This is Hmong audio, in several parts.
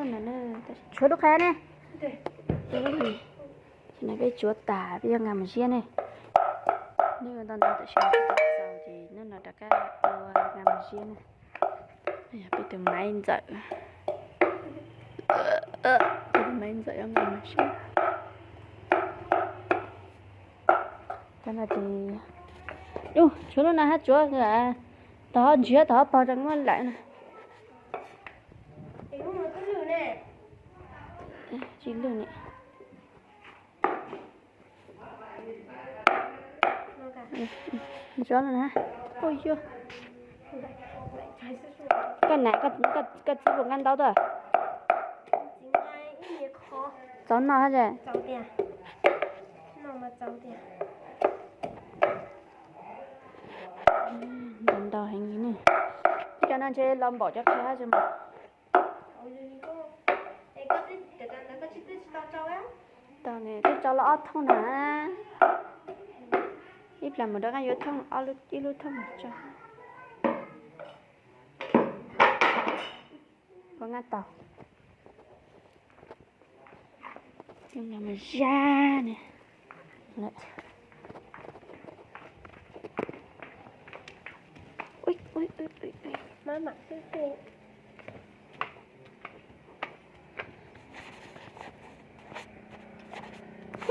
Tshuav lub qhov ne. Tam no peb tsuav tas peb yuav nqa mus ziab ne. Neb ua ntau ntau tam sim no tsis tau txaus ces hnub no rov qab ua nqa mus ziab na. Yog peb tus maiv ntxawm, peb tus maiv ntxawm yuav nqa mus ziab. Cov no ces, tshuav lub no hab tsuav, tog ntsiav tog pog rau muab lawm na. Tsis lwj ne. Ntsuav no na. Ua yuag. Koj nam, koj txiv puas nqa ntau tuaj? Txaus noj hab. Ntau ntau heev li ne. Cov no ntshe los npaum cov qhia hab tsis mas. Tau ne, twb tso los ob thooj na. Ib plag mus rov qab yuav thooj, ib lub thooj mus tso. Puas nqa tau? Mus zab ne.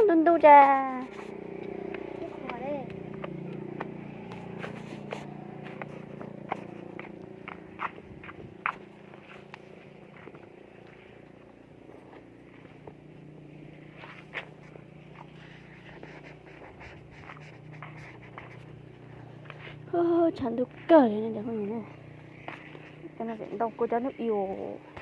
Ntu ntu tas. Tshav ntuj kawg li ne cov phooj ywg ne. Cov no tseem ntau kua cov lub ios.